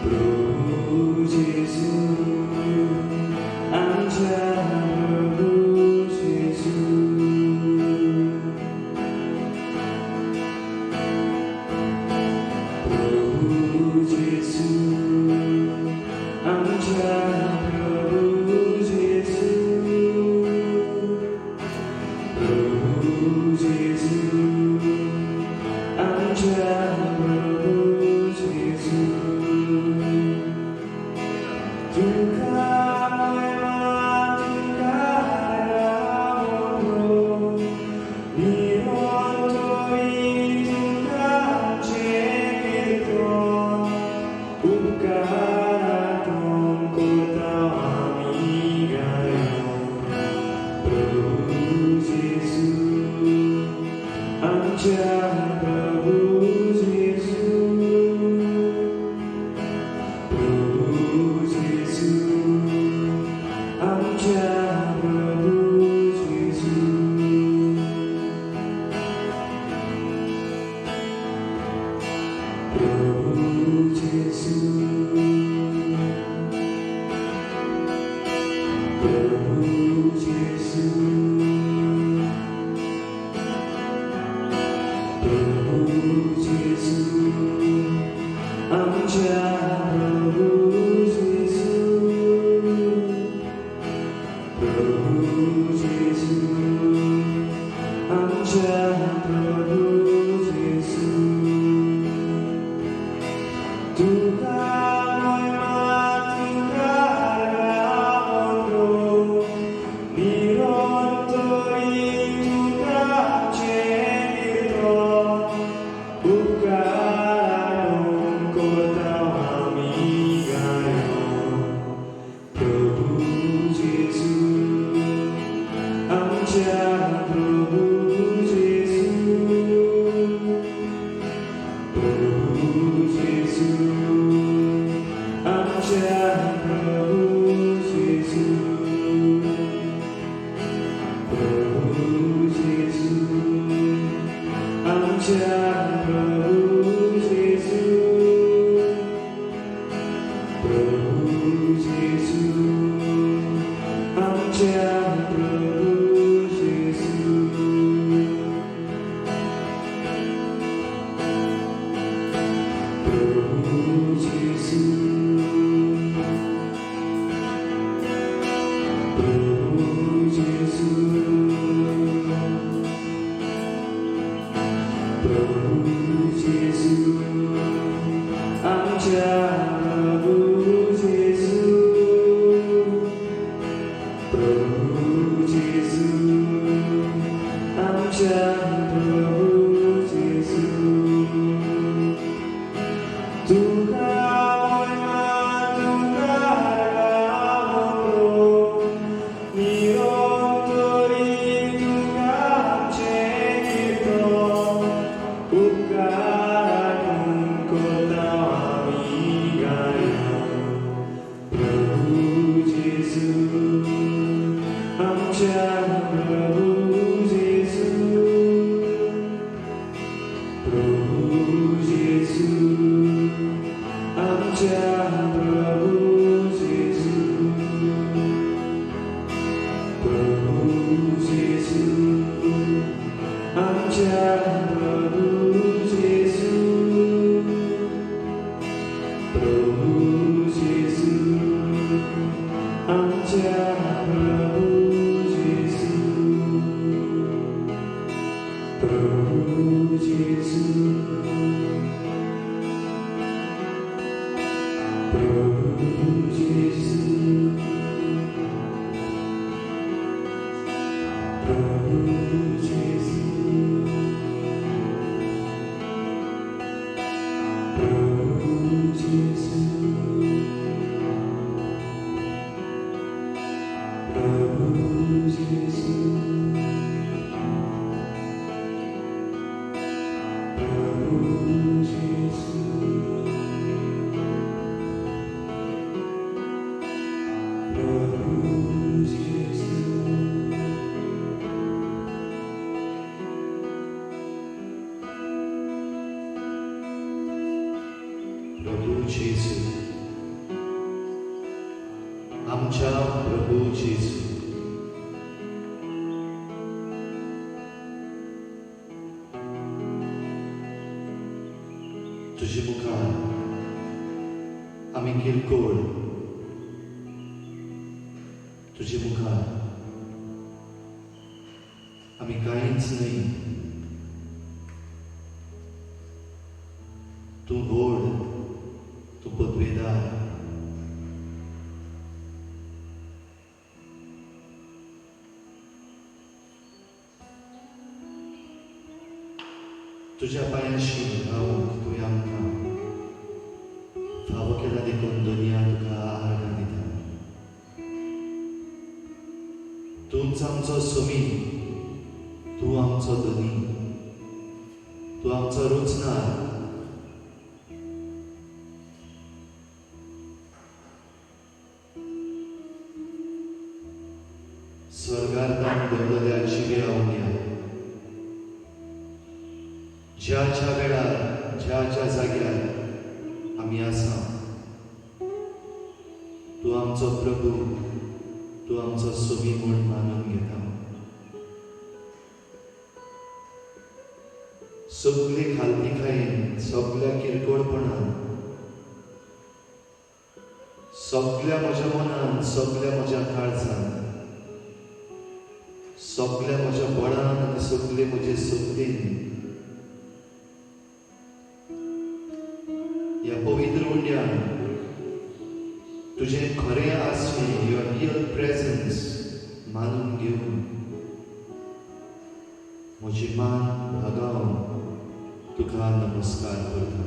प्रभु जेजू आमच्या प्रभू जेजू. प्रभू जेजू आमच्या प्रभू जेजू. प्रभू जेजू आमच्या प्रभू जेजू. तुका महिमा तुका रावो निरंतरी तुका कीर्तन उपकारातून करता आमी गायन. प्रभू जेजू आमच्या प्रभू जेजू. प्रभू जेजू आमच्या प्रभू जेजू. प्रभू जेजू प्रभू जेजू. प्रभू जेजू आमच्या प्रभू जेजू. प्रभू जेजू आमच्या प्रभू जेजू. तुका महिमा तुका रावो निरंतरी तुका कीर्तन उपकारातून करता आमी गायन. प्रभू जेजू आमच्या प्रभू जेजू. प्रभू जेजू आमच्या प्रभू जेजू. प्रभू जेजू आमच्या प्रभू जेजू. प्रभू जेजू आमच्या प्रभू जेजू. प्रभू जेजू प्रभू जेजू. प्रभू जेजू आमच्या प्रभू जेजू. प्रभू जेजू आमच्या प्रभू जेजू. तुका महिमा तुका रावो निरंतरी तुका कीर्तन उपकारातून करता आमी गायन. प्रभू जेजू आमच्या प्रभू जेजू. प्रभू जेजू आमच्या प्रभू जेजू. प्रभू जेजू आमच्या प्रभू जेजू. प्रभू जेजू आमच्या प्रभू जेजू. प्रभू जेजू प्रभू जेजू. प्रभू जेजू प्रभू जेजू. प्रभू जेजू प्रभू जेजू. प्रभू जेजू. प्रभू जेजू. आमच्या प्रभू जेजू, तुजे मुखार आमी किरकोळ, तुजे मुखार आमी कांयच न्हय. तूं व्हड, तूं पदवेदार. तुज्या पांयांशी रावूंक तुवें आमकां फावो केला देखून दुनिया तुका आर्गां दिता. तूंच आमचो सोमी, तूं आमचो धनी, तूं आमचो रचणार. स्वर्गार ताण देंवलेल्या जिव्या उण्या, ज्या ज्या वेळार ज्या ज्या जाग्यार आमी आसा, तूं आमचो प्रभू, तूं आमचो सोमी म्हूण मानून घेता. सगले खालतीकायेन, सगल्या किरकोळपणान, सगल्या म्हज्या मनान, सगल्या म्हज्या काळजान, सगल्या म्हज्या बळान आनी सगले म्हजे शक्तीन ह्या पवित्र उंड्यान तुजें खरें आसणें, your real presence मानून घेवन म्हजी मान भागावन तुका नमस्कार करता.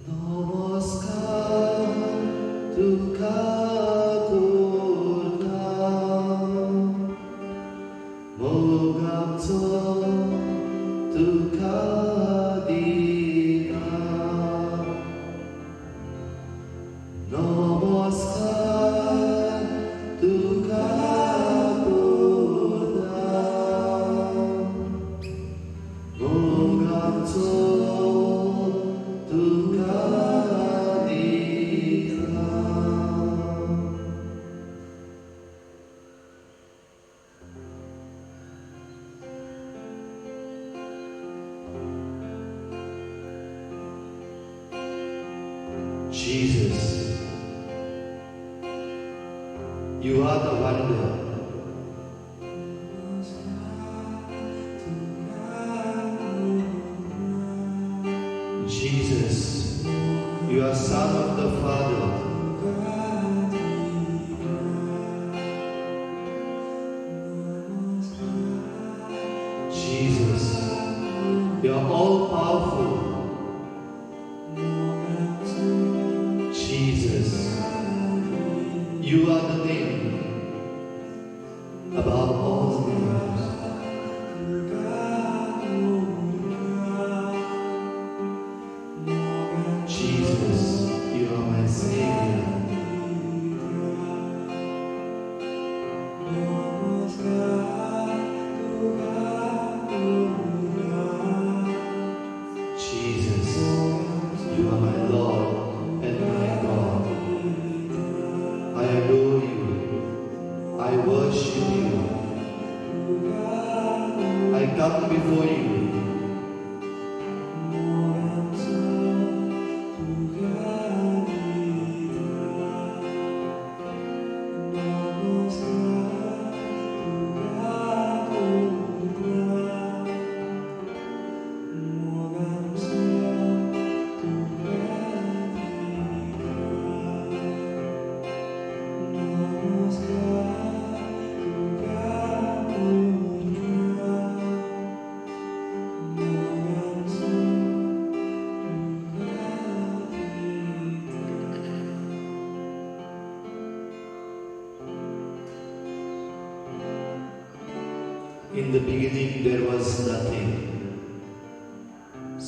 नमस्कार तुका करता, मोगाचो तुका दिता. नमस्कार तुका करता, मोगाचो तुका दिता. Jesus, you are the wonder. Jesus, you are Son of the Father. Jesus, you are all powerful. Jesus, you are the name above all names. Jesus, you are my Savior. Jesus, you are my Lord and my God. I adore you. I worship you. I come before you. In the beginning there was nothing.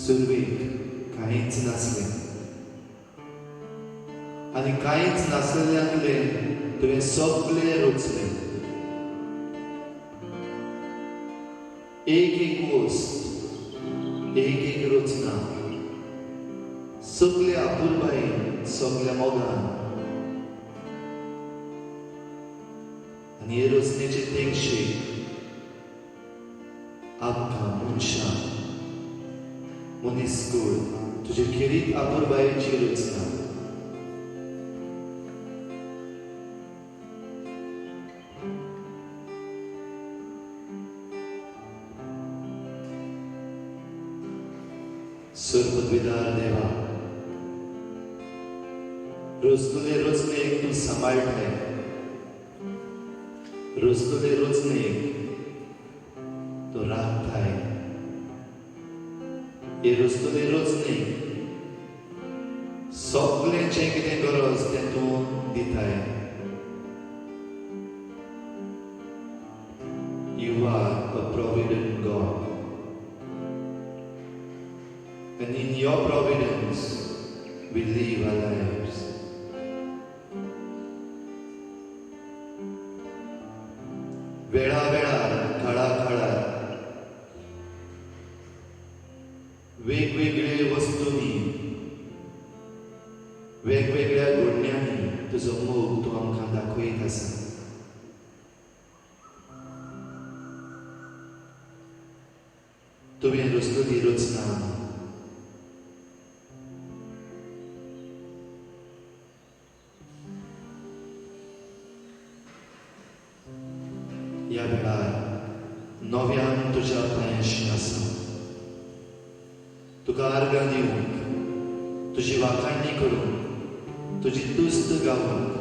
सुरवेक कांयच नासलें. आनी कांयच नासलेल्यांतलें तुवें सगळें रचलें. एक एक वस्त, एक एक रचना सगल्या अपुरबायेन, सगल्या मोगान. आनी हे रचनेचे तेंगशेक आमकां मनशां, मनीसकूळ तुजे खेरीत अपुरबायेची रचना. सर्वपदवीदार देवा, रचतले रचनेक तूं सांबाळटाय, रचतले रचनेक तूं राखताय. हे रचतले रचनेक सगळें जें कितें गरज तें तूं दिताय. You are a provident God, and in your providence we live our lives. वेळा वेळार, काळा काळार वेगवेगळे वस्तूंनी, वेगवेगळ्या घडण्यांनी तुजो मोग तूं आमकां दाखयत आसा. तुवें रचलेली रचना ह्या वेळार नव्यान तुज्या पांयांशी आसा. तुका आर्गां दिवंक, तुजी वाखाणणी करूंक, तुजी तुस्त गावंक.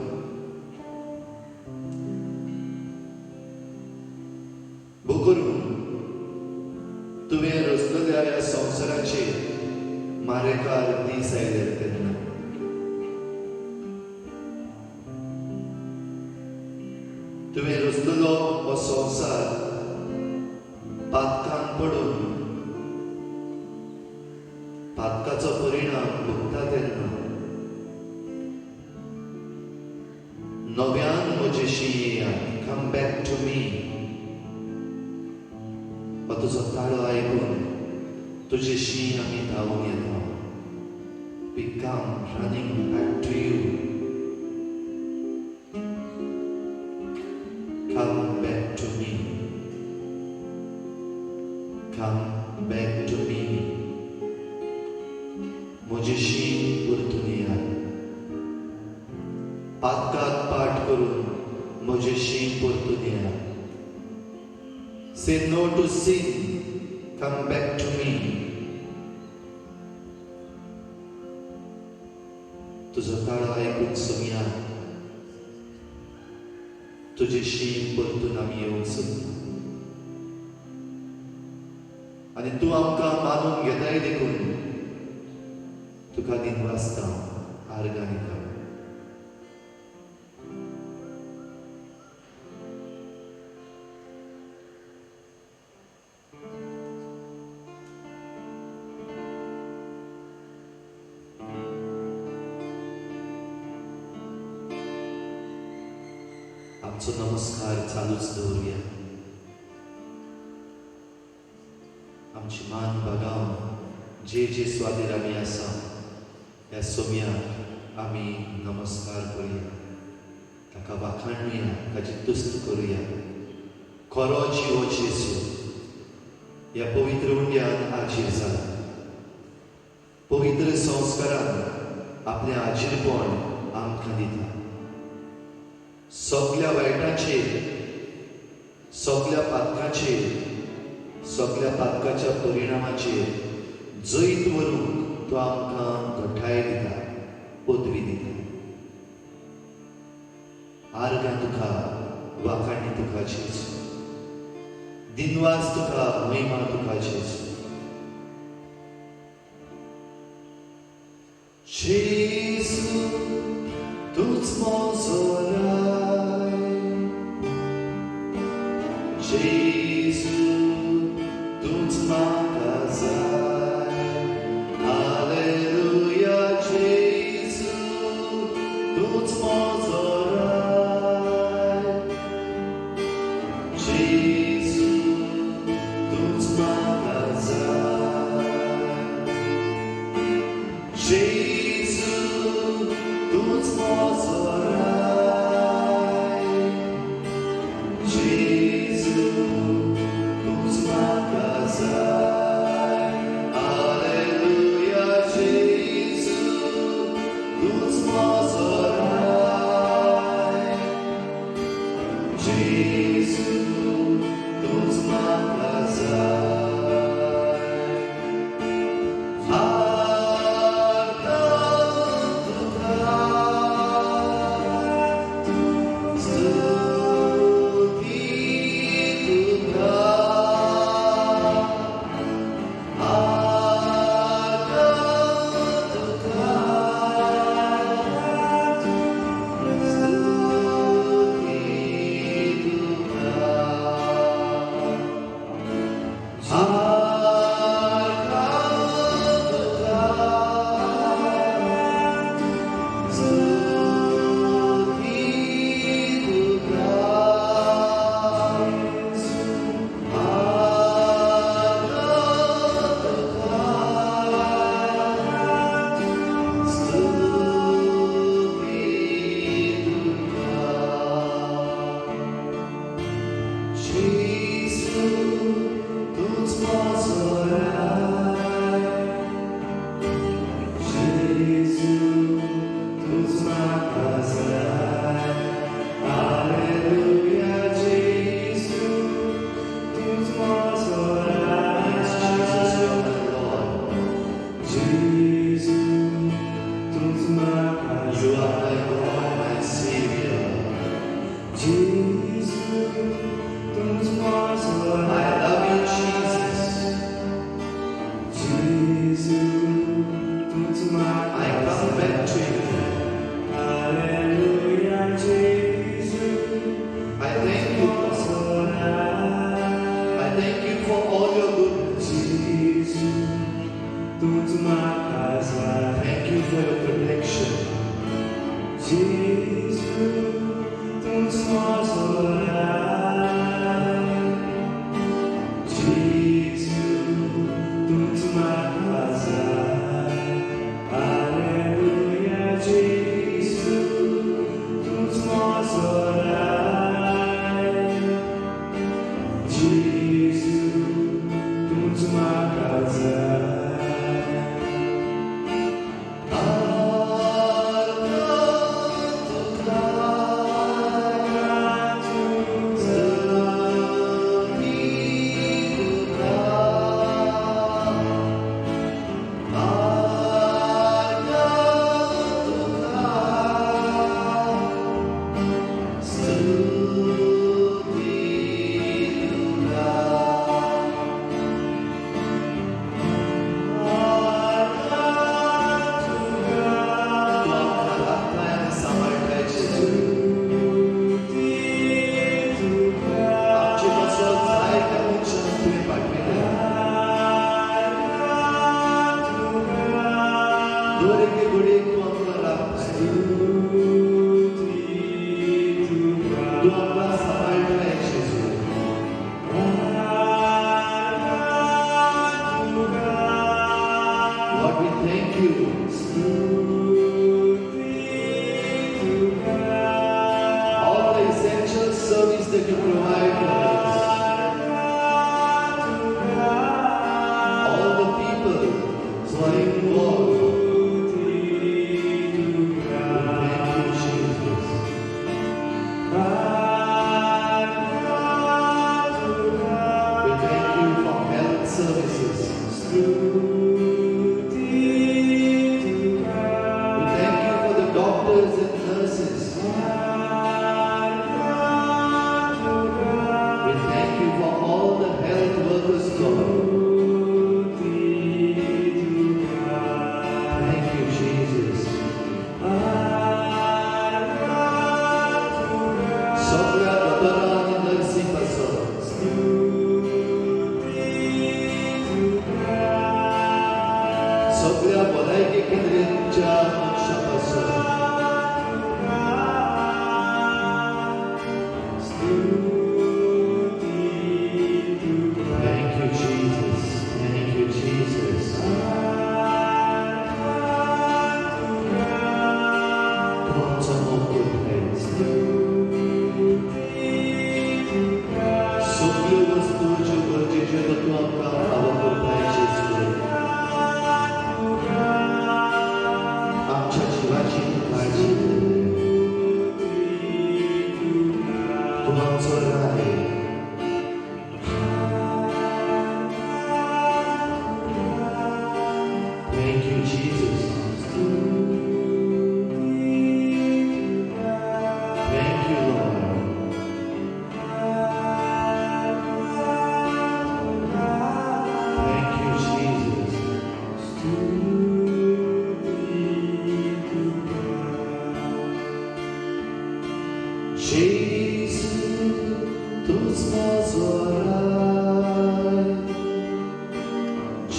भोव करून तुवें रचलेल्या ह्या संवसाराचेर मारेकार दीस आयले तेन्ना तुवें रचलेलो हो संवसार पातकान पडून पातकाचो परिणाम भोगता तेन्ना नव्यान म्हजेशी येयात, come back to me. हो तुजो ताळो आयकून तुजेशी आमी धांवून येता. We come running back to you. Come back to me. Come back to me. म्हजेशी परतून येयात. पातकात पाठ करून म्हजेशी परतून येयात. Say no to sin. Come back to me. तुजो ताळो आयकून सोमया तुजेशी परतून आमी येवंक सोदता आनी तूं आमकां मानून घेताय देखून तुका दिनवासता, आर्गां दिता. आमचो नमस्कार चालूच दवरुया. आमची मान बागावन जे जे स्वादीर आमी आसा ह्या सोम्याक आमी नमस्कार करुया, ताका वाखाणुया, ताची तुस्त करुया. खरो जिवो जेजू ह्या पवित्र उंड्यान आजीर जाला. पवित्र संस्कारान आपलें आजीरपण आमकां दिता. सगल्या वायटाचेर, सगल्या पातकाचेर, सगल्या पातकाच्या परिणामाचेर जैत व्हरूंक तो आमकां घटाय दिता, पदवी दिता. आर्गां तुका, वाखाणी तुका जेजू, दिनवास तुका, महिमा तुका जेजू. जेजू तूंच म्हजो राय, जेजू तूंच म्हाका जाय. हालेलुया जेजू जेजू तूंच म्हजो राय, जेजू तूंच म्हाका जाय. हालेलुया जेजू तूंच म्हजो राय, जेजू तूंच म्हाका जाय. You are my God, my Savior. I love you, Jesus. I come back to you. I thank you, Lord. I thank you for all your goodness. Thank you for your protection. Lord, we thank you. All the essential service that you provide for us. All the people who are involved. Thank you, Jesus. We thank you for health services. We thank you for the doctors and nurses. We thank you for all the health workers, Lord. Thank you, Jesus. सगळ्या दोतोरां आनी नर्सी पासत, सगळ्या भलायकी केंद्रांच्या मनशां पासत, Thank you, Jesus. Thank you, Jesus.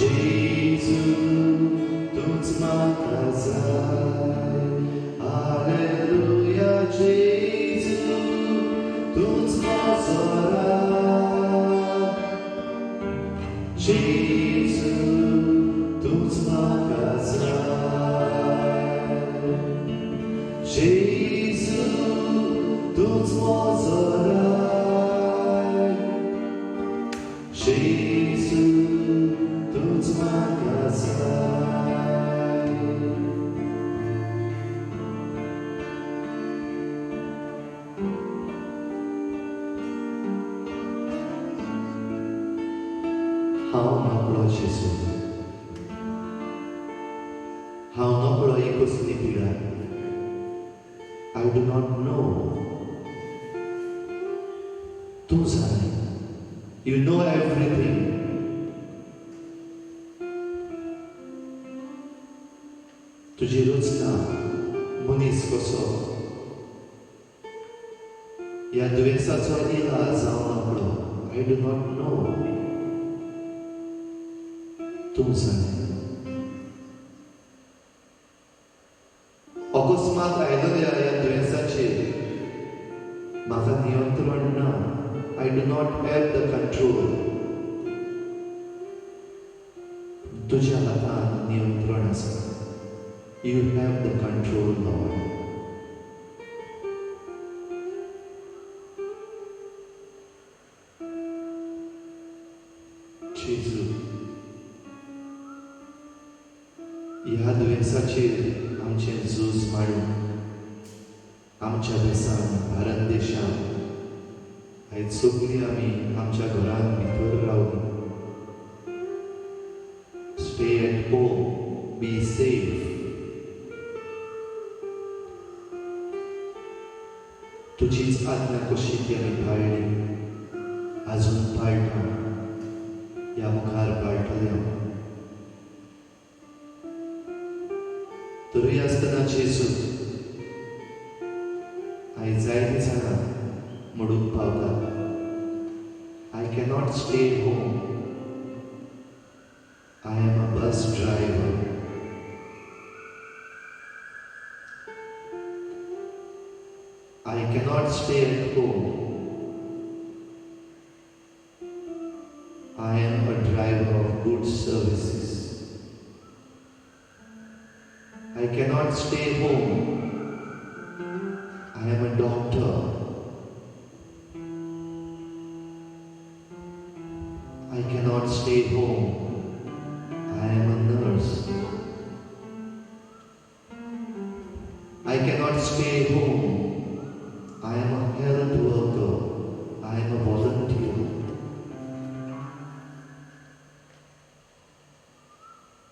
जेजू तूंच म्हाका जाय. हालेलुया जेजू तूंच म्हजो राय. जेजू तूंच म्हाका जाय. जेजू तूंच म्हजो राय. जेजू तूंच म्हाका जाय. हांव नकळो जेजू, हांव नकळो ही कसली पिडा. I do not know. तूं जाणाय. You know everything. तुजी रचना मनीस कसो ह्या दुयेंसाचो इलाज हांव नकळो. I do not know. तूं जाणाय. अकस्मात आयिल्ल्या ह्या दुयेंसाचेर म्हाका नियंत्रण ना. I do not have the control. तुज्या हातान नियंत्रण आसा. You have the control, Lord. जेजू, ह्या दुयेंसाचेर आमचें झूज मांडून आमच्या देशान, भारत देशान आयज सगळीं आमी आमच्या घरांत भितर रावली. Stay at home, be safe. तुजीच आज्ञा कशी ती आमी पाळ्ळी, आजून पाळटा, ह्या मुखार पाळटले हांव. तरूय आसतना जेजू आयज जायतीं जाणां म्हणूंक पावतात, I cannot stay home. I am a bus driver. I cannot stay at home. I am a driver of good services. I cannot stay home. I am a doctor. I cannot stay home. I am a nurse. I cannot stay home. I am a health worker. I am a volunteer.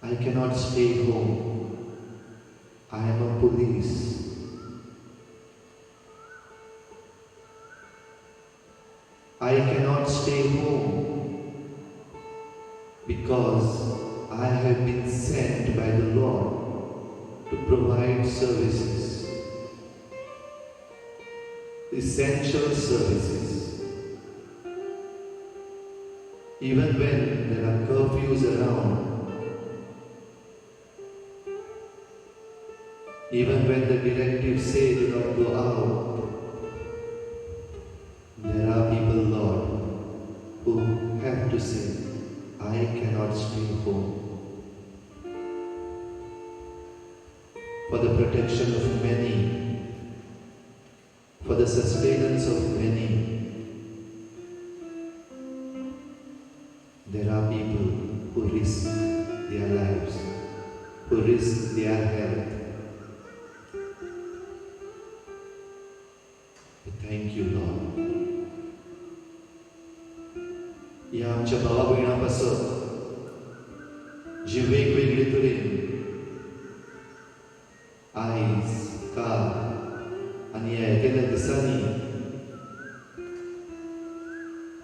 I cannot stay home. I am a police. I cannot stay home because I have been sent by the Lord to provide services, essential services. Even when there are curfews around, even when the directives say do not go out, there are people, Lord, who have to say, I cannot stay home. For the protection of many, for the sustenance of many, there are people who risk their lives, who risk their health. Thank you, Lord. ह्या आमच्या भावा भयणां पासत जी वेगवेगळे तरेन आयज, काल आनी ह्या येतल्या दिसांनी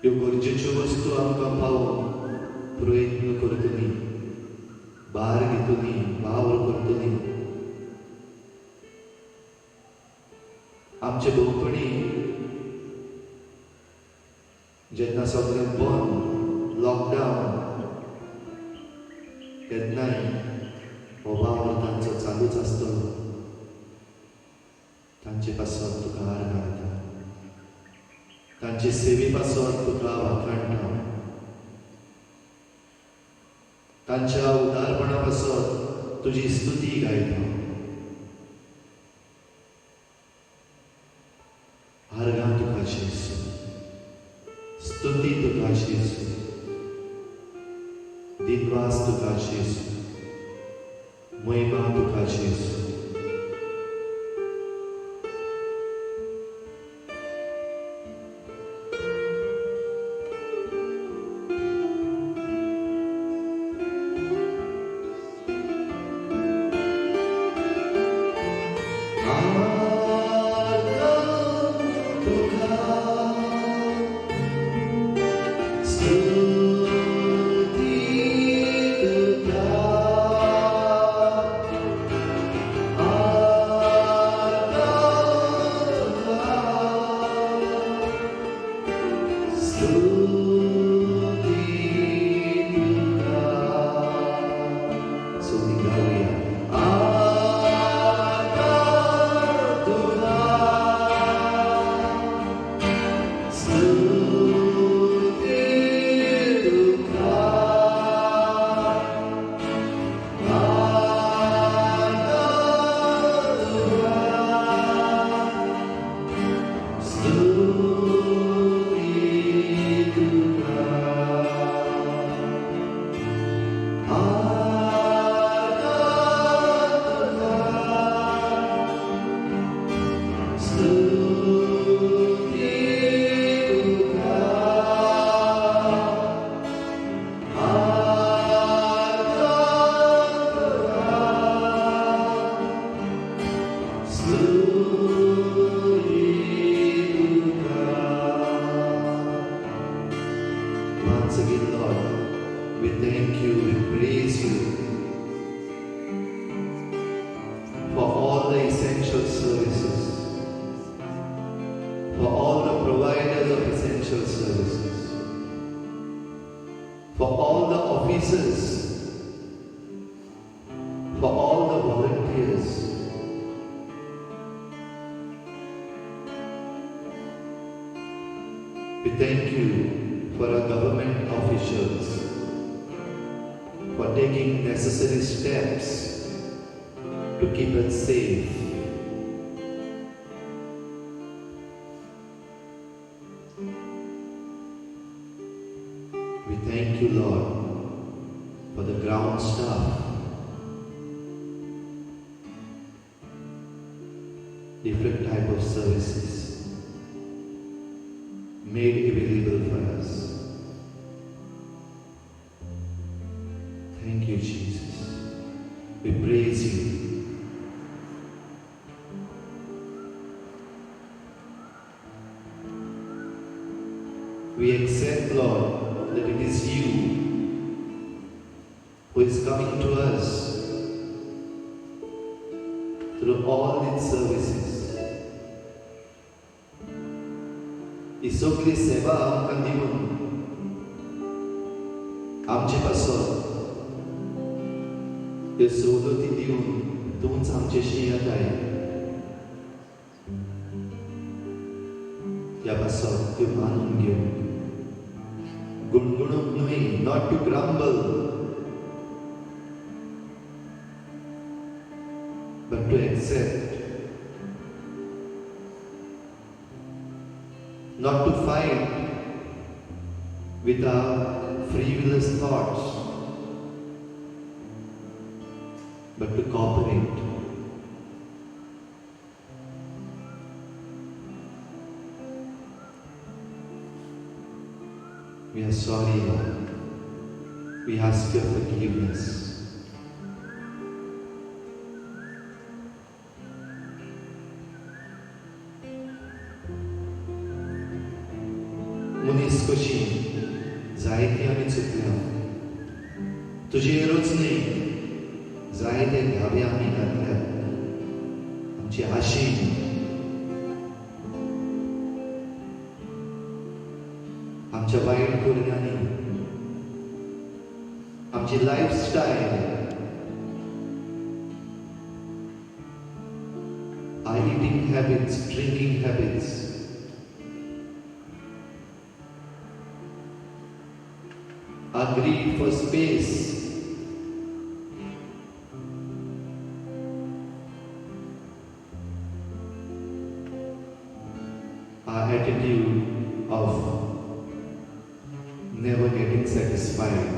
ह्यो गरजेच्यो वस्तू आमकां पावोवंक प्रयत्न करतली, भार घेतली, वावर करतली. आमचे भोंवतणी जेन्ना सगळें बंद, लॉकडावन, केन्नाय हो वावर तांचो चालूच आसतलो. तांचे पासत तुका आर्गां घालता, तांचे सेवे पासत तुका वाखाणटा, तांच्या उदारपणा पासत तुजी स्तुती गायता. आर्गां तुका जेजू, स्तुती तुका जेजू, दिनवास तुका जेजू, महिमा तुका जेजू. Once again, Lord, we thank you, we praise you for all the essential services, for all the providers of essential services, for all the officers, for all the volunteers. We thank you for our government officials for taking necessary steps to keep us safe. We thank you, Lord, for the ground staff, different type of services made available for us. Thank you, Jesus. We praise you. We accept, Lord, that it is you who is coming to us through all these services. ही सगळी सेवा आमकां दिवन आमचे पासत ह्यो सवलती दिवन तूंच आमचेशी येताय. ह्या पासत त्यो मानून घेवन गुणगुणूंक न्हय, not to grumble, but to accept, not to fight with our frivolous thoughts, but to cooperate. We are sorry, Lord. We ask your forgiveness. मनीस कशी जायती आमी चुकल्या, तुजे रचने जायते घावे आमी घातल्यात आमची आशेन, आमच्या वायट करण्यांनी, आमची lifestyle, our eating habits, drinking habits, our greed for space, our attitude of never getting satisfied.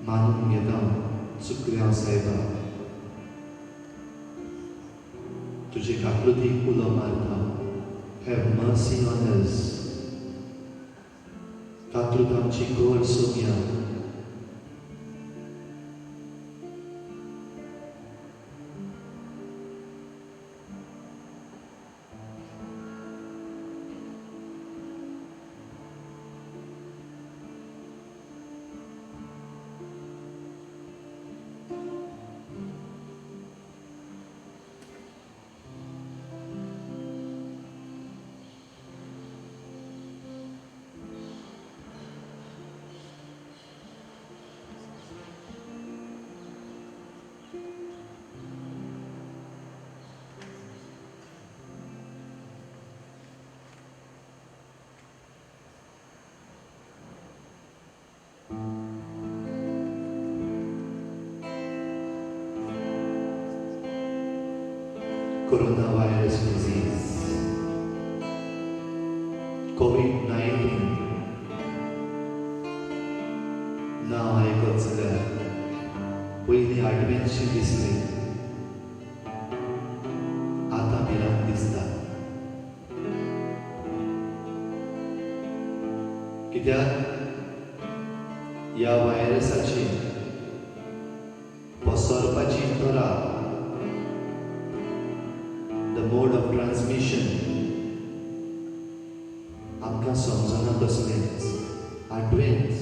मानून घेता चुकलें हांव सायबा, तुजे काकलुतीक उलो मारता. Have mercy on us. काकलूत आमची कर सोमया. Coronavirus disease, COVID-19 नांव आयकत जाल्यार पयलीं आडवेंशी दिसलें, आतां भिरांत दिसता. कित्याक ह्या व्हायरसाची पसरपाची तरा, the mode of transmission, आमकां समजना तसलेंच आडवेंच.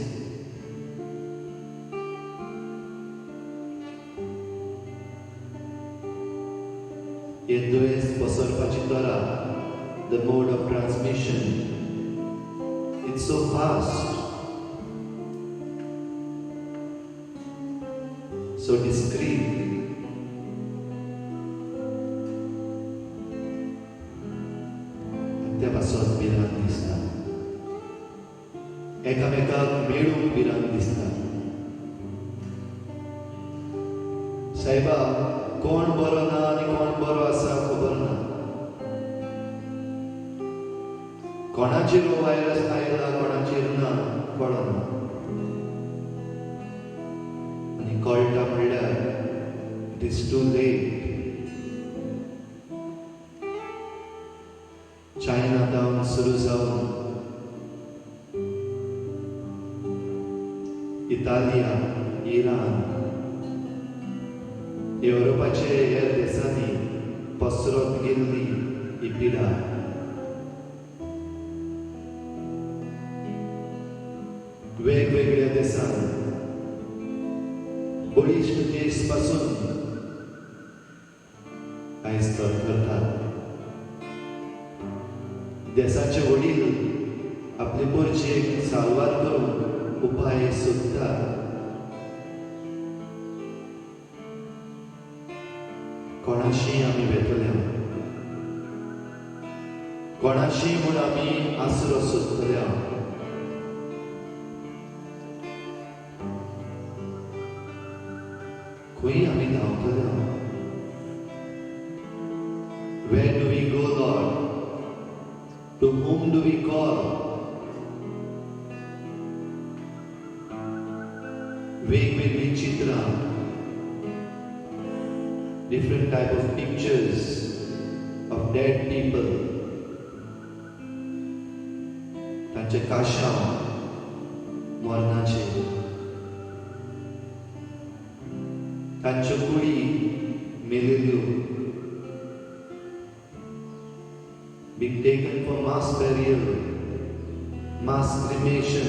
हें दुयेंस पसरपाची तरा, the mode of transmission, it's so fast, so discreet. त्या पासत भिरांत दिसता, एकामेकाक मेळूंक भिरांत दिसता. सायबा, कोण बरो ना आनी कोण बरो आसा खबर ना, कोणाचेर हो व्हायरस आयला कोणाचेर ना कळना. आनी कळटा म्हणल्यार it is too late. China town सुरू जावन इतालिया, इराण, युरोपाचे हेर देशांनी पसरत गेल्ली ही पिडा. वेगवेगळ्या देशांत बळिश्ट देश पासून आयज करतात. देशाचे वडील आपले पोरचेक साल्वार करून उपाय सोदतात. कोणाशी आमी वेतले, कोणाशी म्हूण आमी आसरो सोदतले. खंय आमी धांवतले? Where do we go, Lord? To whom do we call? वेगवेगळी चित्रां, different type of pictures of dead people, तांचे काशांव मरणाचे, तांच्यो कुडी मेलेल्यो, being taken for mass burial, mass cremation.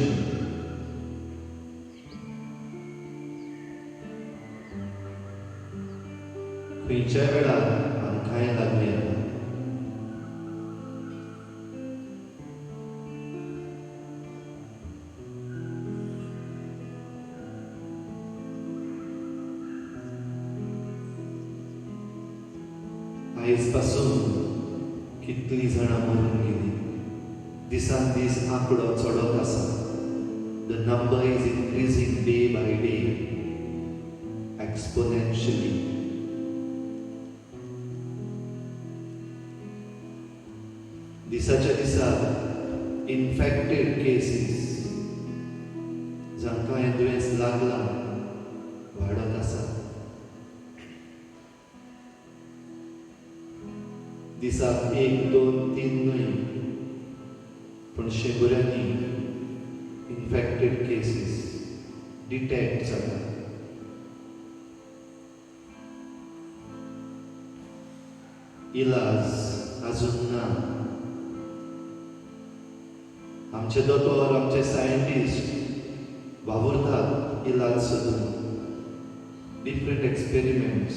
खंयच्याय वेळार आमकांय लागूं येता. आयज पासून कितलीं जाणां मरून गेली. दिसान दीस आंकडो चडत आसा. The number is increasing day by day exponentially. दिसाच्या दिसा इन्फेक्टेड केसीस, जांकां हें दुयेंस लागलां, वाडत आसा. दिसाक 1, 2, 3 न्हय पूण शेंबऱ्यांनी इन्फेक्टेड केसीस डिटेक्ट जाता. इलाज अजून ना. आमचे दोतोर, आमचे सायंटिस्ट वावुरतात इलाज सोदून. Different experiments,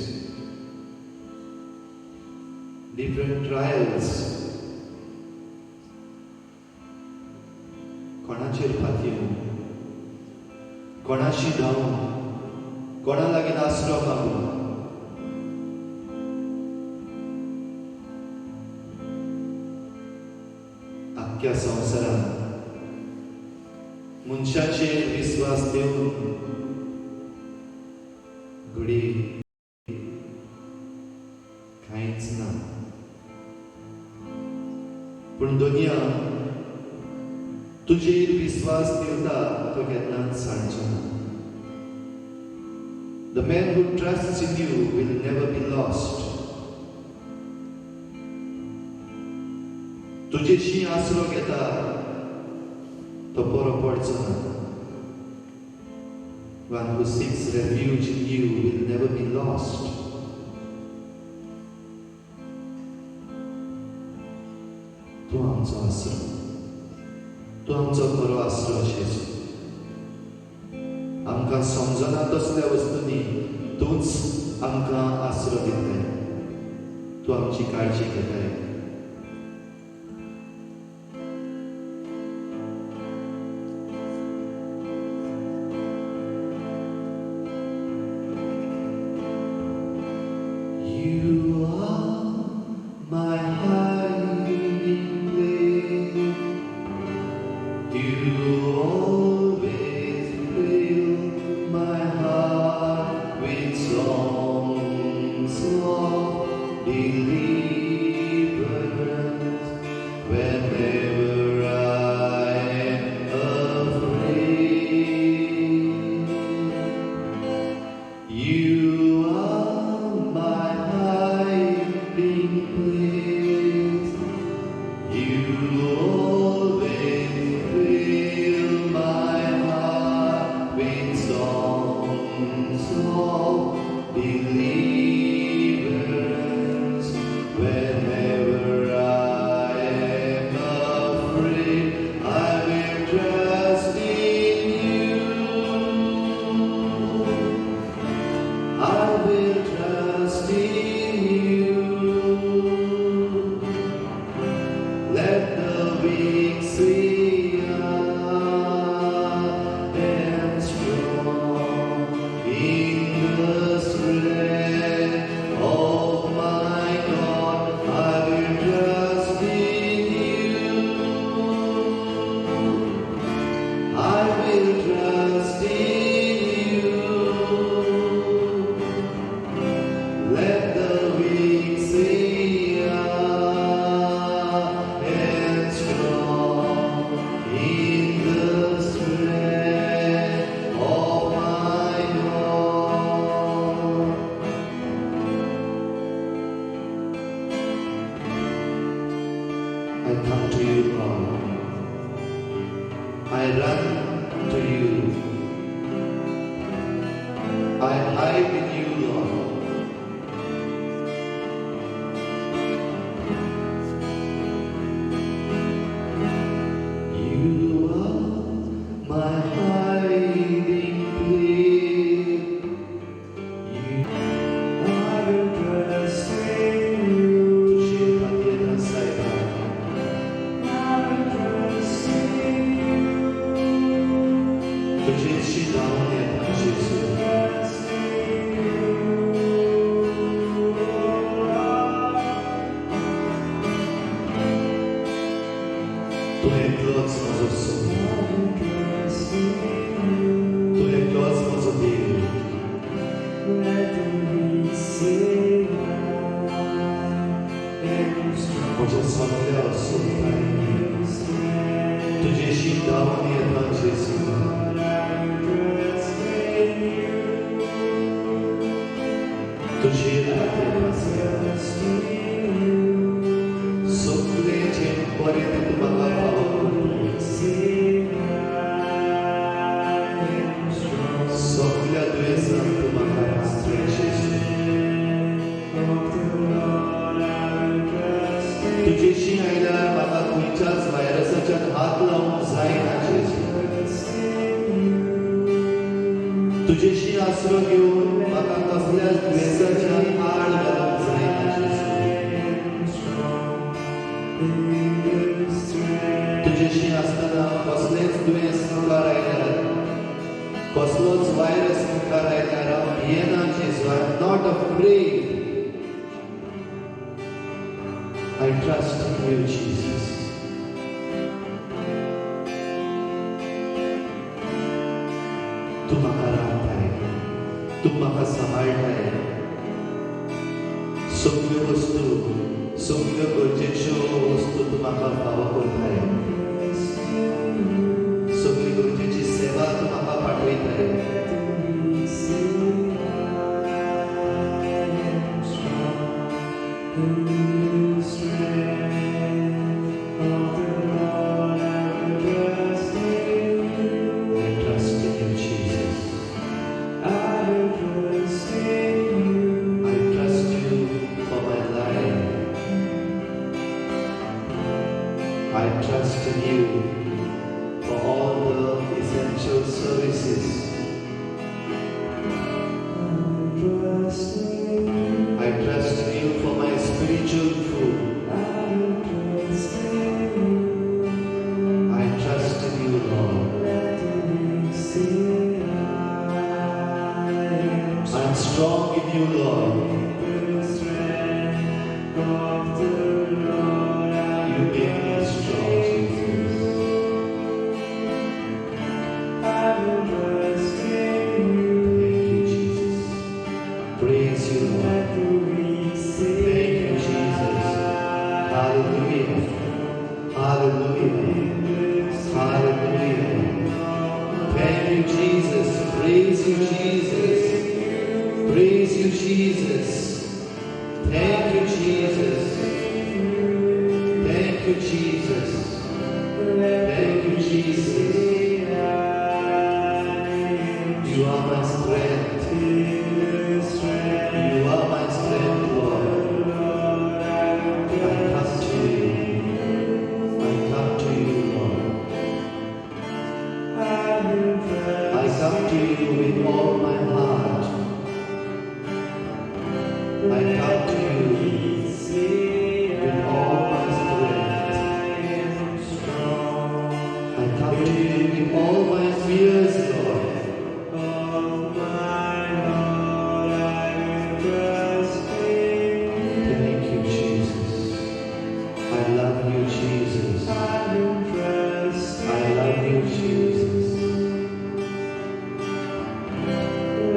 different trials. कोणाचेर फातयेवं, कोणाशी धांवूं, कोणा लागीं आसरो मागूं? आख्ख्या संवसारांत मनशाचेर विस्वास दिवन घडये कांयच ना, पूण दुनिया तुजेर विस्वास दिवता तो केन्नाच सांडचो ना. The man who trusts in you will never be lost. तुजेशी आसरो घेता तो बरो पडचो ना. One who seeks refuge in you will never be lost. तूं आमचो आसरो, तूं आमचो खरो आसरो जेजू. आमकां समजना तसल्या वस्तूंनी तूंच आमकां आसरो दिताय, तूं आमची काळजी घेताय. You are my hiding place. You always fill my heart with songs of deliverance whenever I am afraid. You are my hiding place. You always fill my heart with songs of deliverance whenever I am afraid. I will trust in you. I will trust in you. Let the weak say I am strong in the strength of my God. I will trust in you. I will trust in you. Let the weak say I am strong in the strength of my God. I come to you, Lord. I run to you. I hide in you, Lord. You are my hiding place. You I will trust in you. तुजेर फातयेता सायबा. I will trust in you. तुजेशी धांवून येता जेजू. Trust in you, Lord. तुजेशी आसरो घेवन म्हाका कसल्याच दुयेंसाच्या आड घालूंक जायना जेजू. तुजेशी आसतना कसलेंच दुयेंस मुखार आयल्यार, कसलोच व्हायरस मुखार आयल्यार हांव भियेना जेजू. I am not afraid. I trust in you, Jesus. तूं म्हाका राखताय, तूं म्हाका सांबाळटाय. सगल्यो वस्तू, सगल्यो गरजेच्यो वस्तू तूं म्हाका फावो करताय. सगळी गरजेची सेवा तूं म्हाका पाठयताय. I trust in you, Jesus. I trust you for my life. I trust in you for all the essential services. I trust in you for my spiritual food. I trust in you, Lord. I am strong in you, Lord. You make me strong, Jesus. Thank you, Jesus. Praise you, Lord. Thank you, Jesus. Hallelujah. Hallelujah. Hallelujah. Thank you, Jesus. Praise you, Jesus. Praise you, Jesus. Thank you, Jesus. Thank you, Jesus. Thank you, Jesus. You are my strength. You are my strength, Lord. I come to you. I come to you, Lord. I come to you with all my heart. I come to you with all my strength. I come to you with all my fears, Lord. Thank you, Jesus. I love you, Jesus. I love you, Jesus.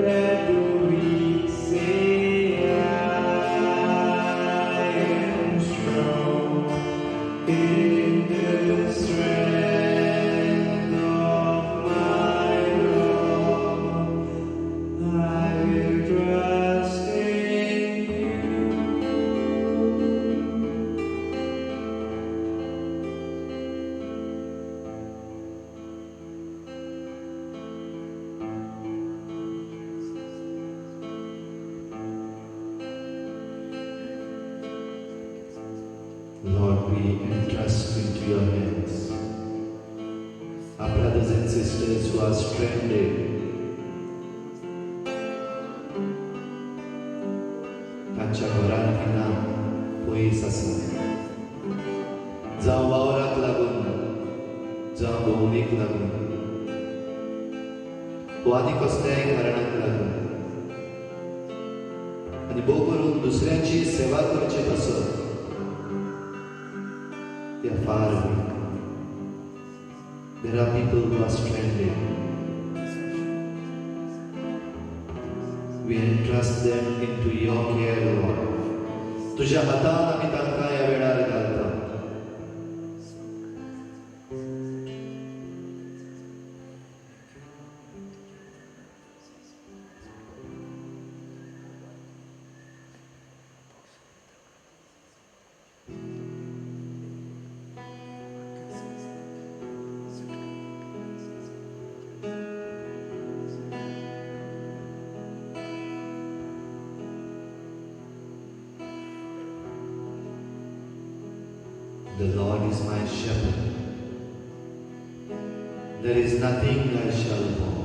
Let the weak say I am strong in the strength of my Lord. I will trust in you. Lord, we entrust into your hands our brothers and sisters who are stranded. तांच्या घरांत ना पयस आसा, जावं वावराक लागून, जावं भोंवडेक लागून, वा आनी कसल्याय कारणाक लागून, आनी भोव करून दुसऱ्यांची सेवा करचे पासत they are far away. There are people who are stranded. We entrust them into your care, Lord. तुझ्या हातान आमी तांकां ह्या वेळार घालता. The Lord is my shepherd. There is nothing I shall want.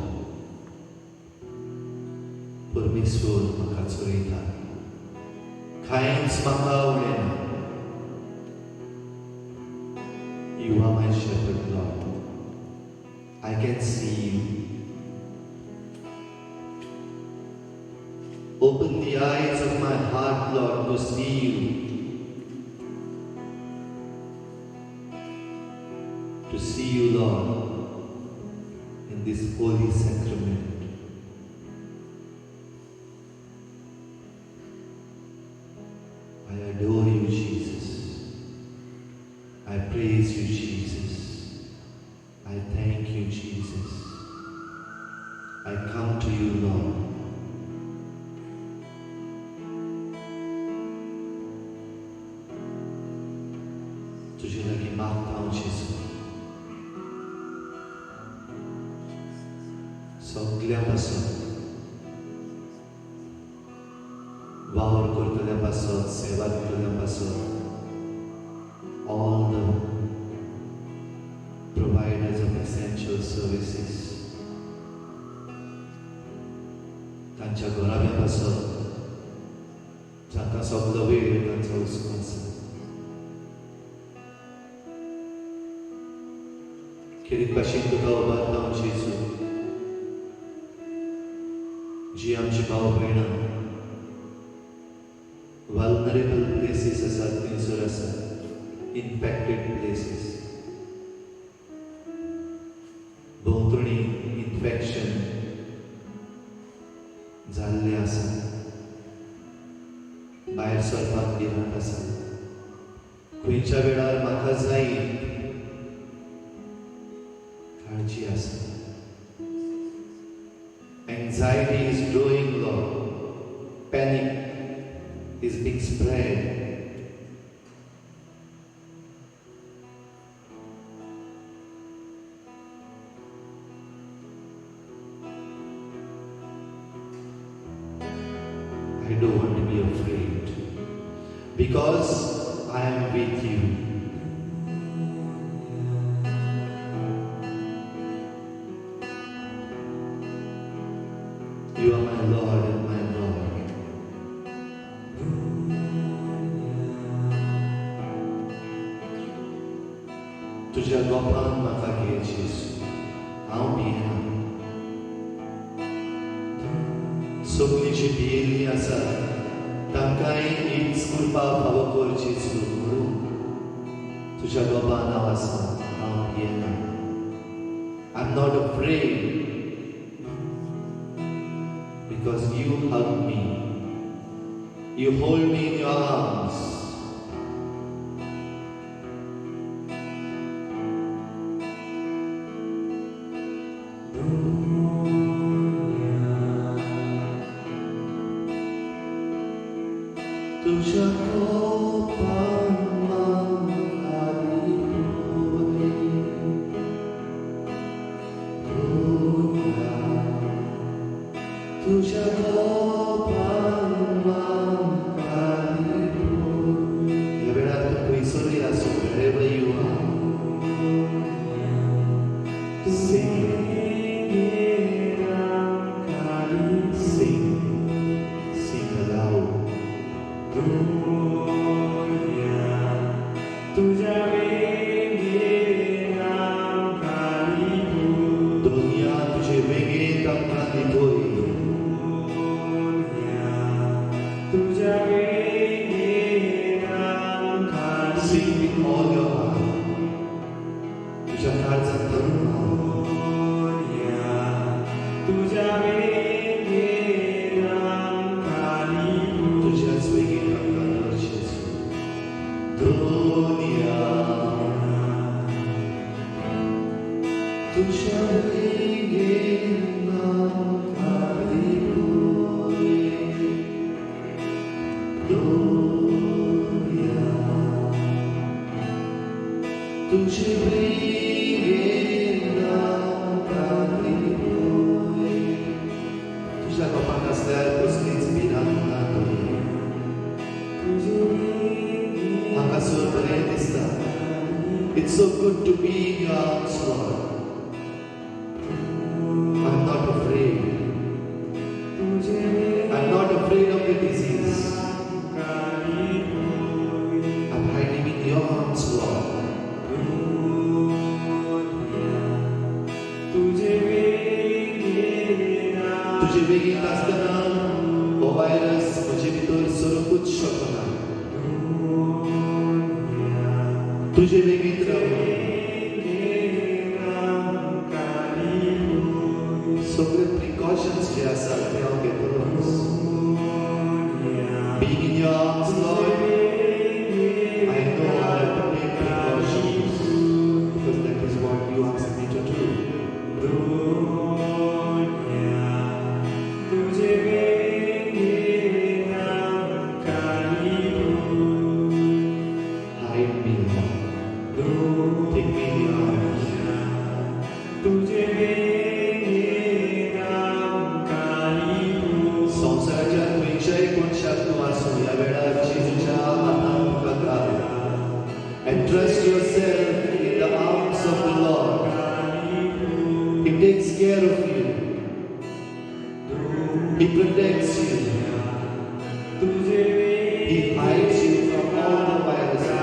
परमेश्वर म्हाका चलयता, कांयच म्हाका उणें ना. You are my shepherd, Lord. I can see you. Open the eyes of my heart, Lord, to see you. To see you, Lord, in this holy sacrament. I adore you, Jesus. I praise you, Jesus. I thank you, Jesus. I come to you, Lord. तुझे लागीं मागता हांव जेजू, सगल्या पासत, वावर करतल्या पासत, सेवा दितल्या पासत, all the providers of essential services, तांच्या घराब्या पासत, जांकां सगलो वेळ तांचो हुस्को आसा. खेरीत भाशेन तुका उबारता हांव जेजू, जी आमची भाव भयणां वल्नरेबल प्लेसीस आसात, थंयसर आसात, इन्फेक्टेड प्लेसीस, भोंवतणी इन्फेक्शन जाल्लें आसा, भायर सरपाक भिरांत आसा. खंयच्या वेळार म्हाका जाय काळजी आसा. Anxiety is growing, Lord. Panic is being spread. I don't want to be afraid because I am with you. You are my Lord and my God. तुझ्या गोपान म्हाका घे जेजू, हांव भियेना. सगळीं जी भियेल्लीं आसा तांकांय हीच कृपा फावो कर जेजू, म्हणून तुझ्या गोपान हांव आसा, हांव भियेना. I am not afraid because you hug me, you hold me in your arms. तुझ्या कोपान म्हाका लिपोय, तुझ्या कोपान म्हाका लिपोय. ह्या वेळार तूं खंयसरूय आसूं, wherever you are, sing, sing, sing aloud. दुनिया तुझे वेंगेंत आमकां लिपोय. Sing with all your heart. तुझ्या काळजांतल्यान तुझ्याच वेंगेंत आमकां दवर जेजू. दुनिया तुझ्या वेंगेंत आमकां लिपोय. दुनिया तुझे वेंगेंत आमकां लिपोय. तुझ्या गोपान आसल्यार कसलीच भिरांत ना तुमी. हांगासर बरें दिसता. It's so good to be in your arms, Lord. I'm not afraid. तुजे वेगींत आसतना हो व्हायरस म्हजे भितर सरूंकूच शकना. तुजे वेगींत रावून सगळे प्रिकॉशन्स जे आसात ते हांव घेतलोच. Being in your arms, Lord, I know I have to take precautions because that is what you asked me to do. Hide me, Lord. Take me in your arms. संवसाराच्या खंयच्याय कोनशाक तूं आसूं, ह्या वेळार जेजूच्या हातान तुका घाल. Entrust yourself in the arms of the Lord. He takes care of you. He protects you. He hides you from all the viruses.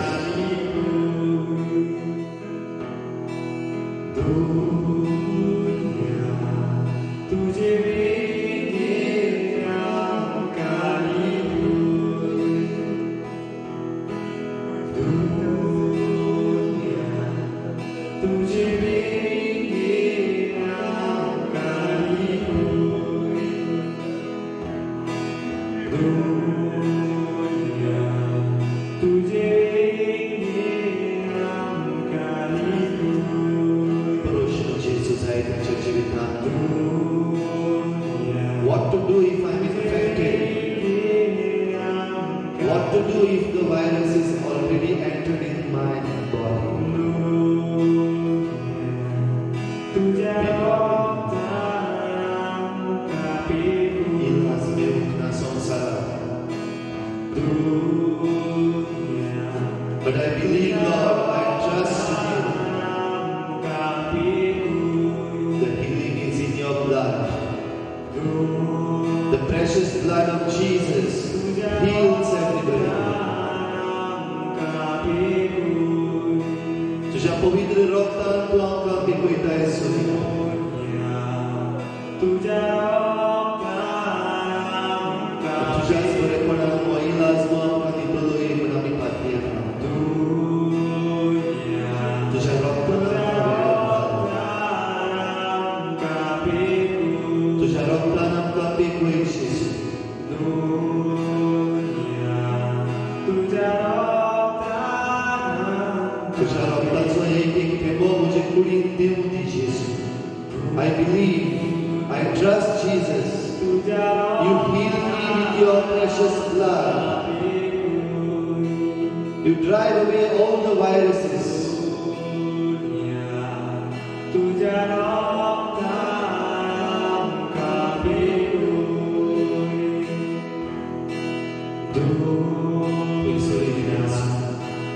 प्रश्न जेजू जाय ताच्या जिवितांत. What to do if I'm infected? What to do if the virus is already entered in my body? तुझ्या रक्तान आमकां इलाज मेळूंक ना संवसारात. But I believe, Lord, I trust in you. The healing is in your blood. The precious blood of Jesus heals everybody. तुझ्या पवित्र रक्तान तूं आमकां पिकयताय सुनी. तुझ्या रक्तान आमकां तुझ्याच बरेपणान हो इलाज तूं आमकां दितलोय म्हूण आमी पातयेता. तुझ्या रक्तान आमकां वेगळो घाल. तुझ्या रक्तान आमकां पेकय जेजू. तुझ्या रक्तान तुझ्या रक्ताचो एक एक थेंबो म्हजे कुडींत देवूं दी जेजू. I believe, I trust Jesus. तुझ्या You heal me with your precious blood. You drive away all the viruses. तुझ्या रक्तान आमकां पेकय. पयसो आसूं.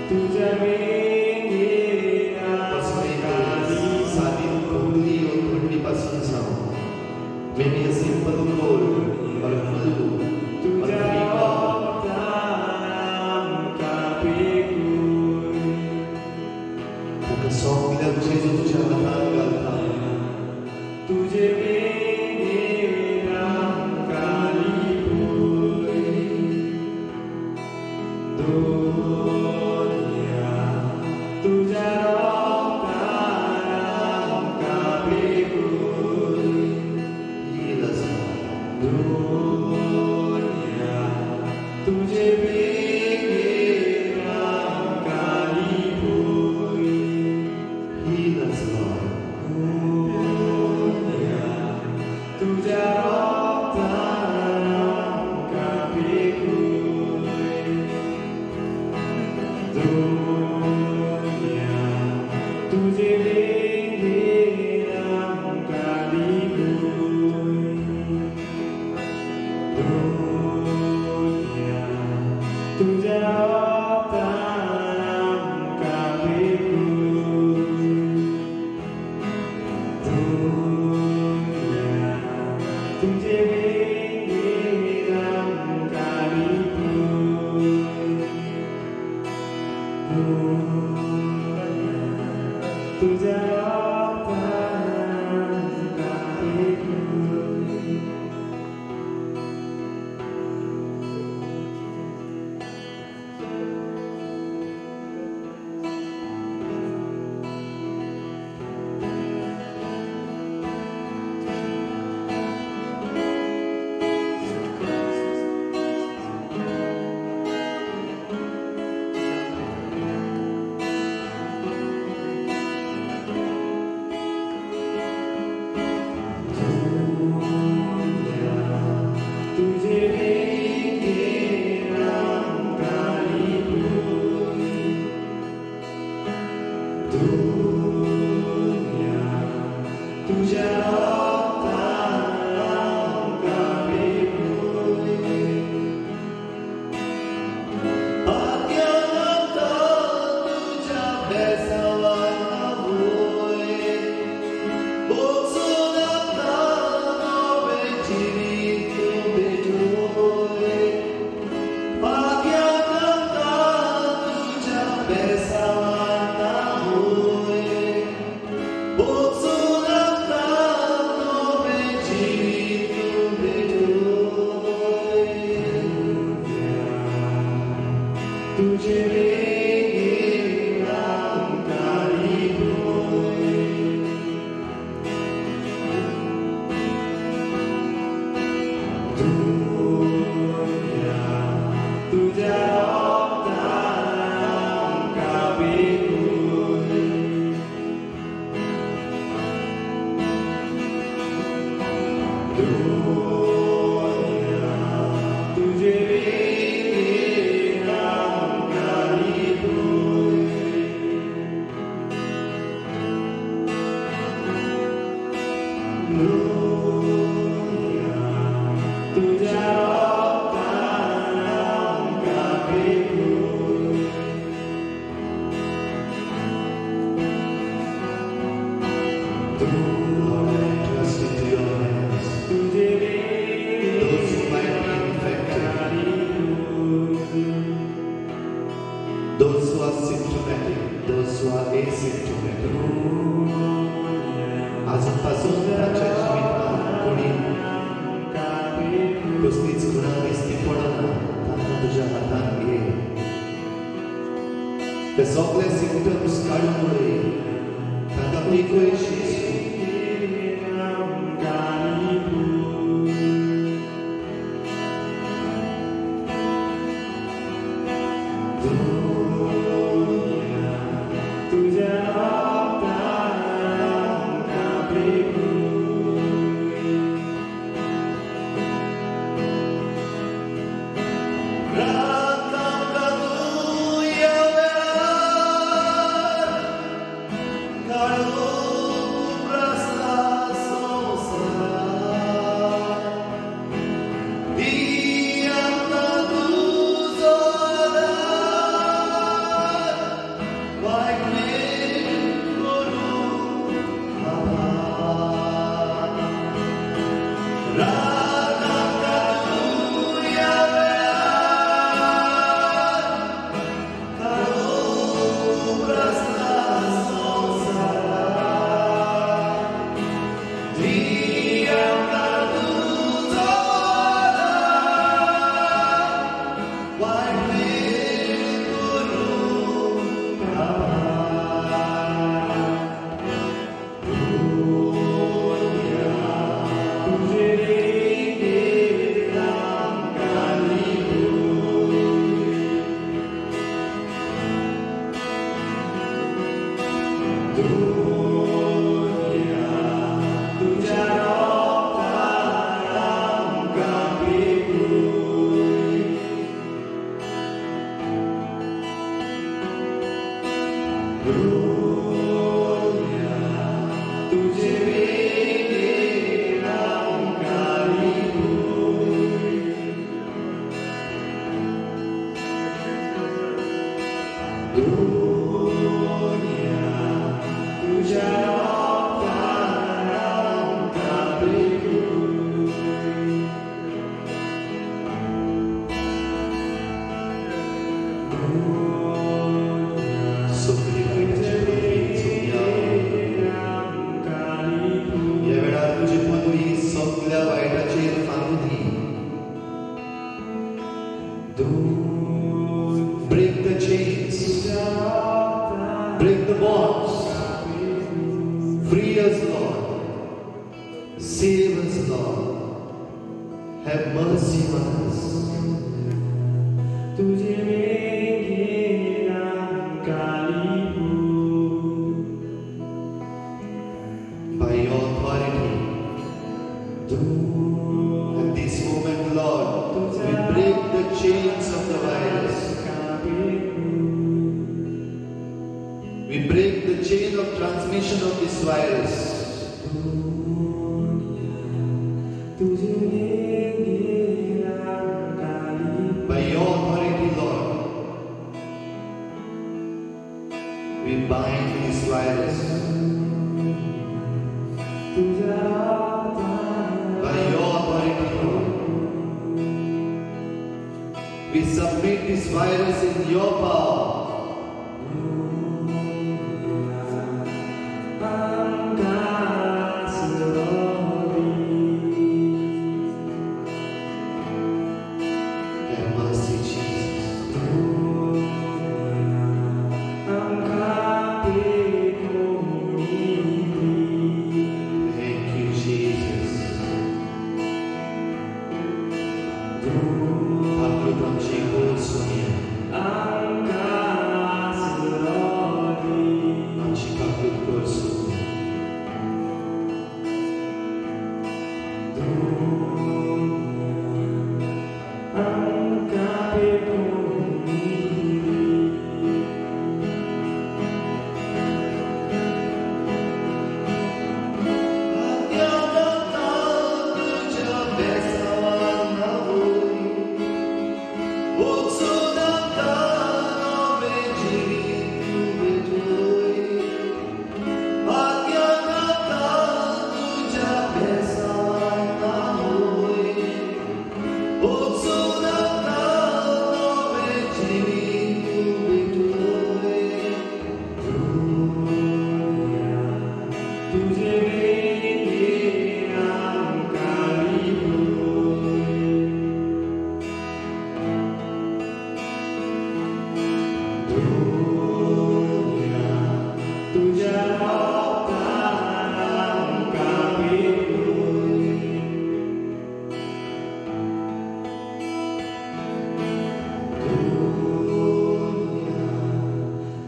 तुझ्या वेंगेन कसलेय सादी खोकली वा थंडी पासून जावं. Maybe a simple cold or a flu or a तुझ्या fever. रक्तान आमकां पेकय. ताका सगल्याक जेजू तुज्या हातान घालता. तुझे वेंगेन आमकां लिपय. दुनिया तुझ्या रक्तान आमकां पेकय. Heal us, Lord. दुनिया तुझे वेंगेन आमकां लिपय. Heal us, Lord. दुनिया तुझ्या रक्तान आमकां पेकय. दुनिया तुझे वेंगेन आमकां लिपय. दुनिया तुझ्या रक्तान आमकां पेकय. दुनिया तुझे वेंगेन आमकां लिपय. दुनिया तुझ्या रक्तान तुज्या रोगतान आमकां भेटूय. भाग्यान आमकां तुज्या बेसावान आवय, भोगसून आमकां नवें जिवीत भेटूय. भाग्यान आमकां तुज्या बेसावान आवय, भोगसून आमकां नवें जिवीत भेटूय. तुजे वेंगेन आमकां लिपोय. दुनिया तुज्या रोगतान आमकां भेटूय. दुनिया तुजे वेंगेन आमकां लिपोय. दुनिया तुज्या रोगतान आमकां भेटूय. Lord, I entrust into your hands तुजे वेंगेन those who might be infected, those who are symptomatic, those who are asymptomatic. अजून पासून तांच्या जिवितांत कोणी कसलीच खुणा दिसती पडना, तांकां तुज्या हातान घे. ते सगळे सिमटम्स काडून उडय, तांकां एकय जेजू. तुज्या रोगतान आमकां भेटूय. राख आमकां तूं ह्या वेळार, काळोख उप्रासला संवसारार. दी आमकां तुजो आदार, वायट मेळ करूंक आभार. राख आमकां तूं ह्या वेळार, काळोख उप्रासला संवसारार. दी आमकां तुजो आदार, वायट मेळ करूंक आभार. तुजे वेंगेन आमकां लिपोय. दुनिया तुज्या रोगतान आमकां भेटूय. दुनिया तुजे वेंगेन आमकां लिपोय. दुनिया तुज्या रोगतान आमकां भेटूय. सगळी वायटाची पदवी सोडया. ह्या वेळार तुजी पदवी सगल्या वायटाचेर फांदू दी. Break the chains, break the bonds, free us, Lord, save us, Lord, have mercy on us. तुजे वेंगेन आमकां लिपोय. By your authority, at this moment, Lord, we break the chains of the virus. We break the chain of transmission of this virus. तुझे बेगीन आमकां लिपोय. By your authority, Lord, we bind this virus. तुझ्या रोगतान By your authority, Lord, we submit this virus in your power. आमकां आसरो दी. Have mercy, Jesus. आमकां पेकोवणी दी. Thank you, Jesus. काकूत आमची करसुया. आमकां आसरो दी. आमची काकूत करसुया. आमकां पेकोवणी दी. तुझ्या बेसावान होई, उत्सुदाता नवे जिवीत भेटोय. भाग्यदाता तुझ्या बेसावान होई, उत्सुदाता नवे जिवीत भेटोय. तुझे बेगीन आमकां लिपोय. तुझ्या रोगतान आमकां पेकोवणी.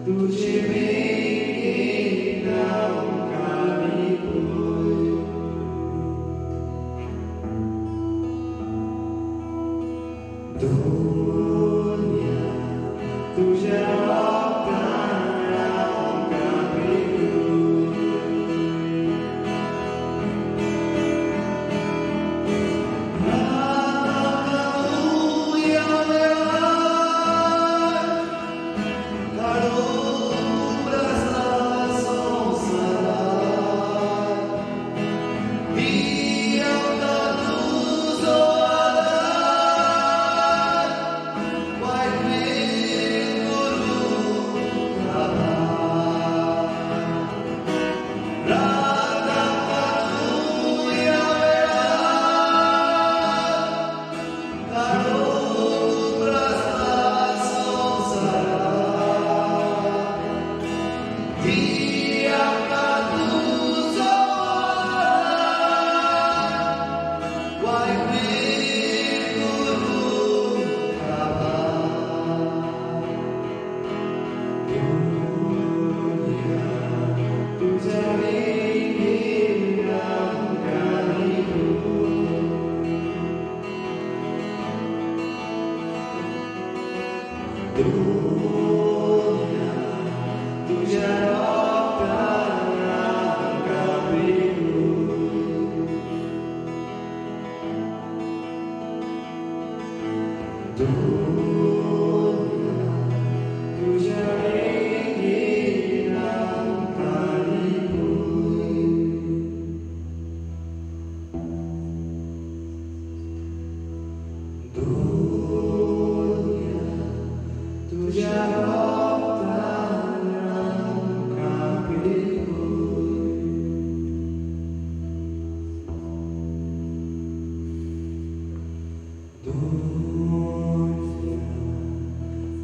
तुझे बेगीन आमकां लिपोय. तुझ्या रोगतान आमकां पेकोवणी. तुझ्या बेगीन आमकां लिपोय. तुझ्या रोगतान आमकां पेकोवणी. तुझ्या बेगीन आमकां लिपोय. तुझ्या रोगतान आमकां पेकोवणी.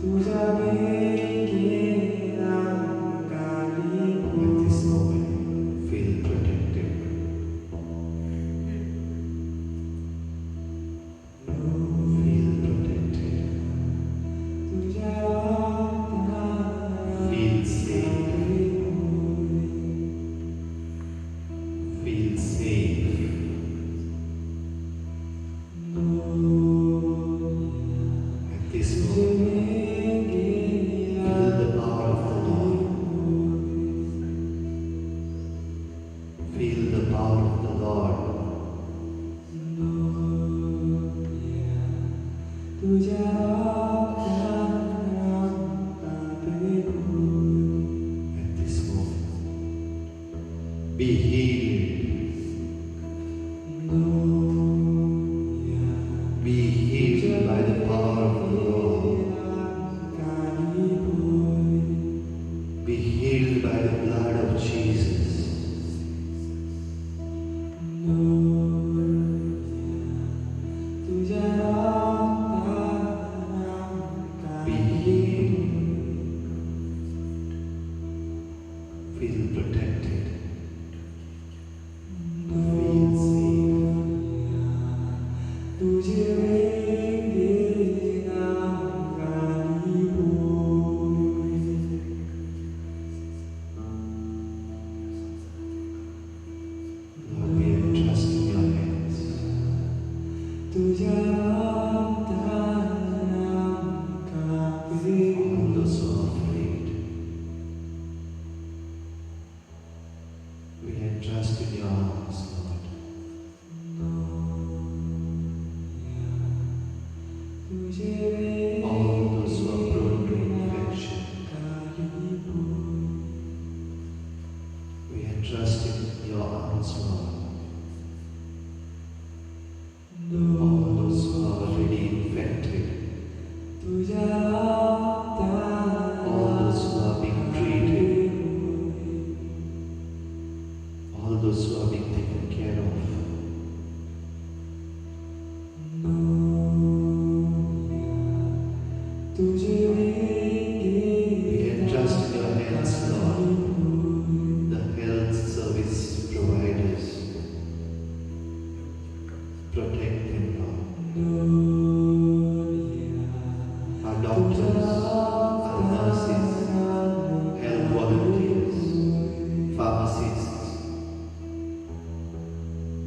तुझ्या बेगीन आमकां At this लिपोय. moment, feel protected. Feel protected. तुझ्या रोगतान Feel safe. पेकोवणी. Feel safe. Lord. Be healed by the power of the Lord. Be healed by the blood of Jesus. Be healed. Feel protected. Feel safe. Lord, we entrust in your hands. All those who are afraid, we entrust in your arms, Lord. All those who are prone to infection, we entrust in your arms, Lord. All those who are already infected, all those who are being treated, all those who are being taken care of. We entrust in your hands, Lord, the health service providers. Protect them, Lord. Our doctors, our nurses, health volunteers, pharmacists,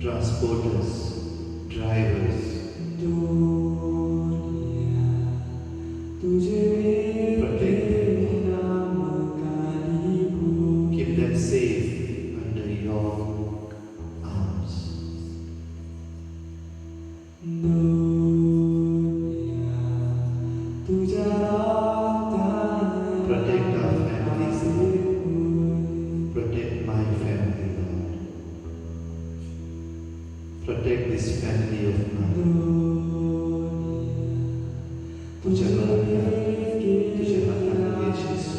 transporters, drivers. Protect them, Lord. Keep them safe under your arms. Protect our families, Lord. Protect my family, Lord. Protect this family of mine. तुझ्या गळ्यात, तुझ्या हातान घे जेजू.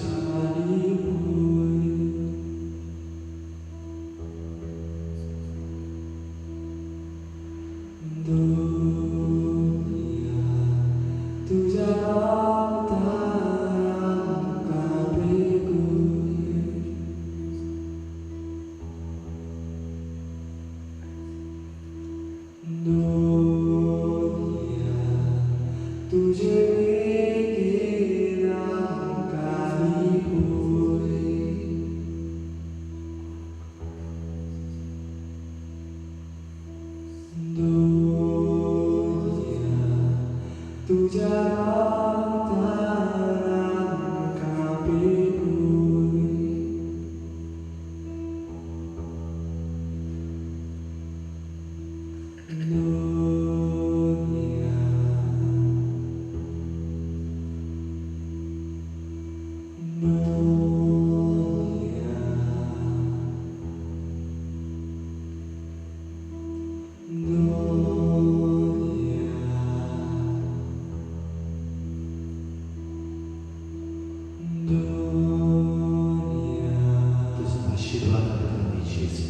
तुझो आशीर्वाद आमकां दी जेजू.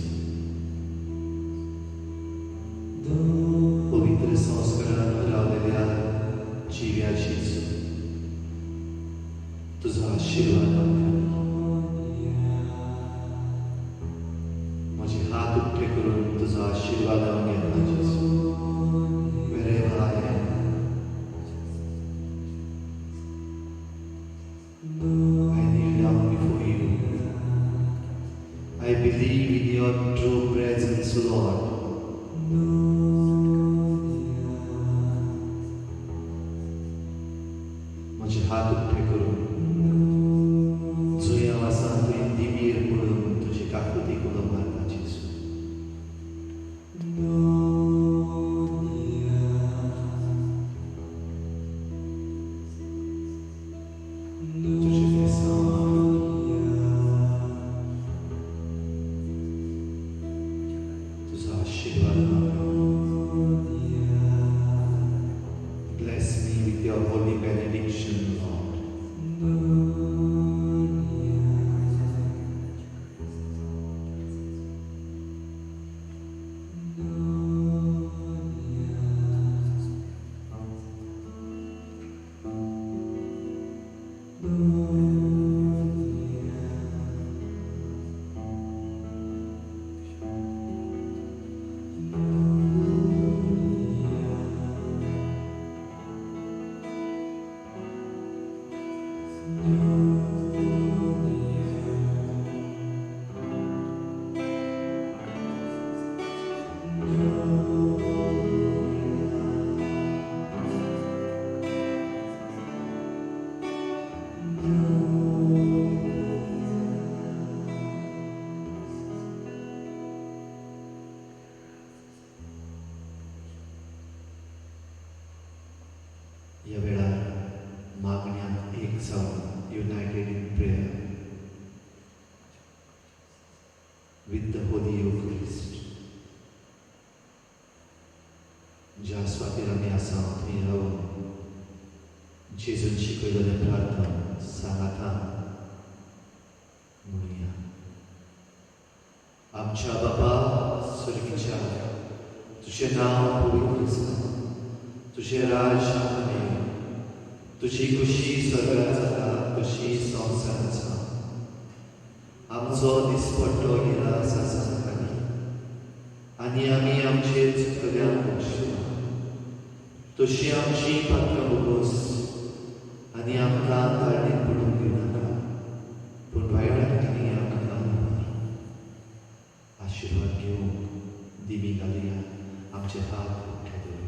पवित्र संस्कारान रावलेल्या जिव्या जेजू, तुझो आशीर्वाद आमकां दी. म्हजे हात उक्ते करून तुझो आशीर्वाद हांव घेता जेजू. Wherever I am, I kneel down before you. I believe in your true presence, Lord. म्हजे हात उक्ते करून united in prayer with the Holy Eucharist. ज्या स्वातीर आमी आसा थंय रावन जेजून शिकयलेलें प्रार्थना सांगातान म्हणुया. आमच्या बाबा स्वर्गीच्या, तुजें नांव पवित्र जावं, तुजें राज हांगा येवं, तुजी खुशी स्वर्गात जाता तशी संवसारांत जावं. आमचो दिसपट्टो गिरास आज आमकां दी आनी आमी आमचे चुकल्यांक बक्षिता तशी आमची पात्रां भोगोस आनी आमकां ताळणेक पडूंक दिनाका, पूण वायटांतली आमकां निवार. आशिर्वाद घेवंक दिमी घालया, आमचे हात उक्ते दवरुया.